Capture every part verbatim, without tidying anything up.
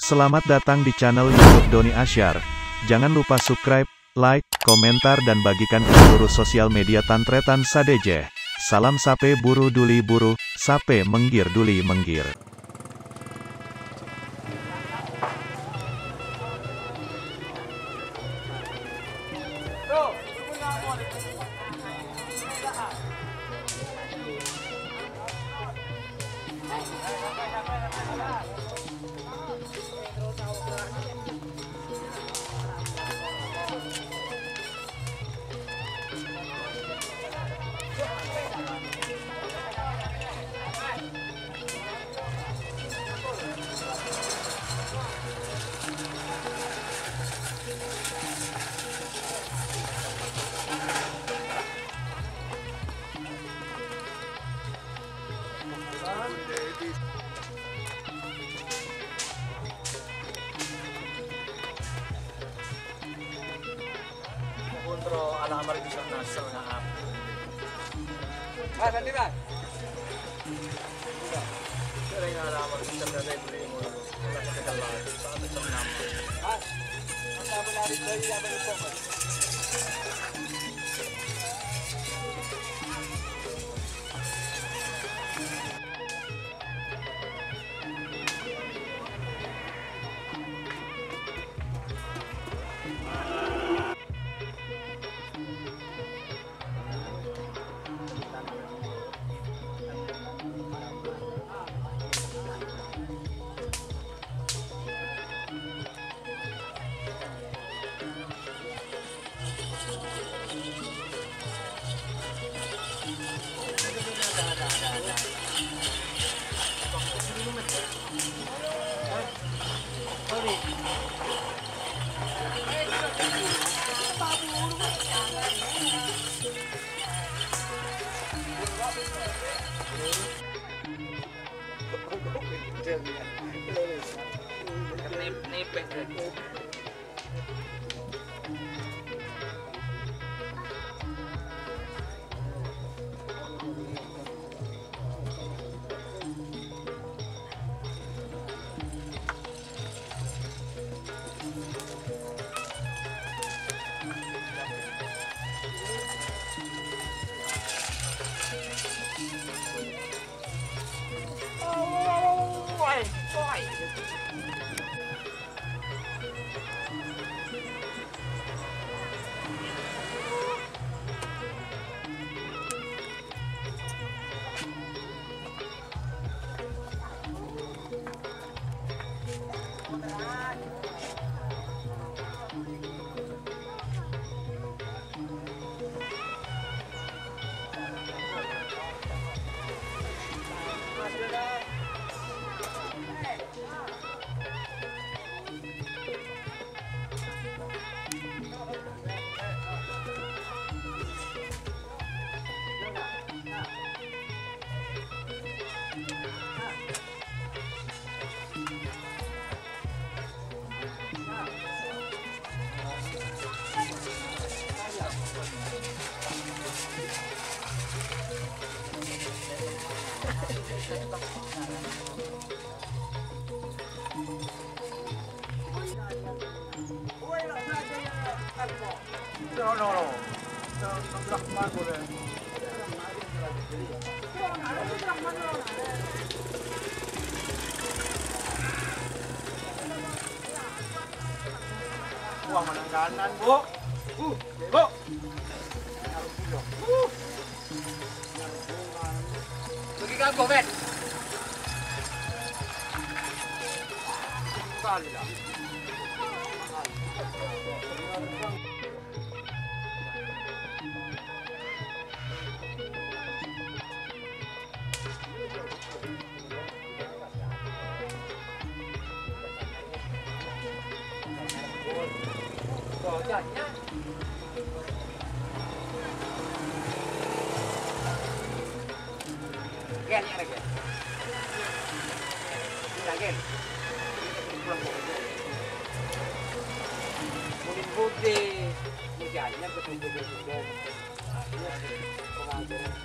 Selamat datang di channel YouTube Doni Asyar. Jangan lupa subscribe, like, komentar, dan bagikan ke seluruh sosial media tan-tarètan sadhâjâ. Salam sapè buru duli buru, sapè mèngghir duli mèngghir. Kontro alamar bisa nasel ngahap. Mas, Andi, Mas. Sering alamar bisa dari beli mulu. Kita ketegal lagi. Saat jam enam. Mas, Mas, apa lari bayi apa itu, Mas? Nep-, nepek, Bro. Wah, menang kanan, Bu. Bu, Bu. Bagi kanggo, men. Kali lah. Gel, ya, gel. Gel. Mungkin putih. Ini kayaknya betul-betul juga. Hmm.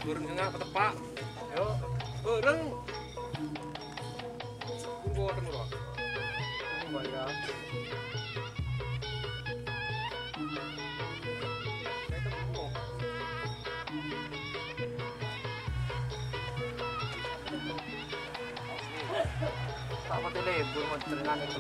Burung enggak ketepak. Yo. Burung. Tunggu, tunggu, Bro. Tunggu, Bang, ya. Tak pakai label, mau celengan itu.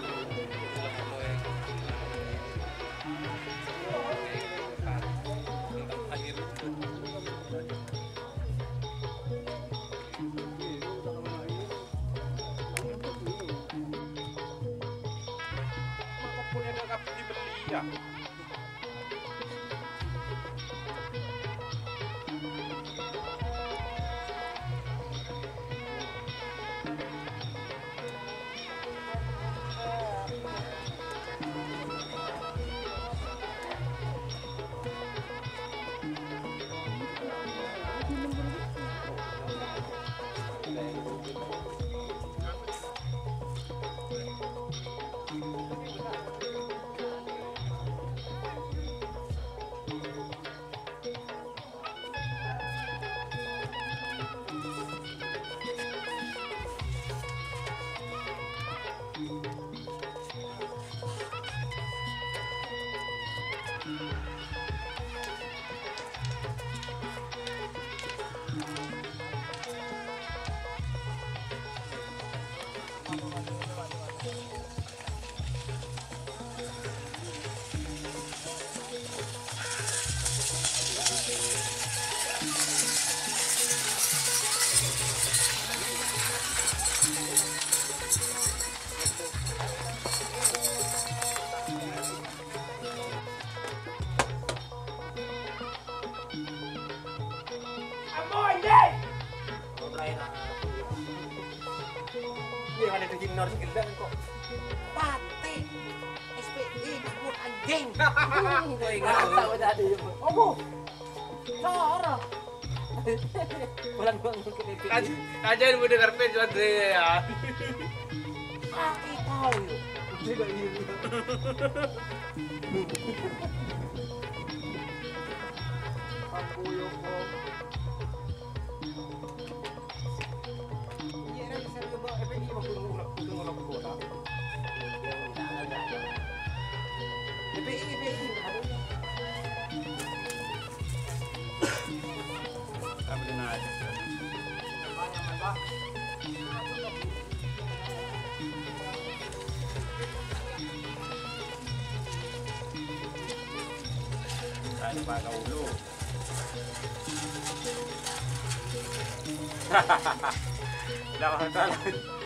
Amoy, deh! Iya, ada di Jinor segala kok. Pate. S P I, kabur anjing. Gue nggak tahu tadi. Apa? Cara. Pulang gua ngikut P P I. Kaj-, kajian udah ngerti, cuman deh, ya. Aku tahu, yuk. Aku juga iya. Aku, yuk, kok. Iya, kan, saya coba P P I waktu ngulak, waktu ngulak bola. P P I, P P I, aduh. Pakaulu. Dah, masalah.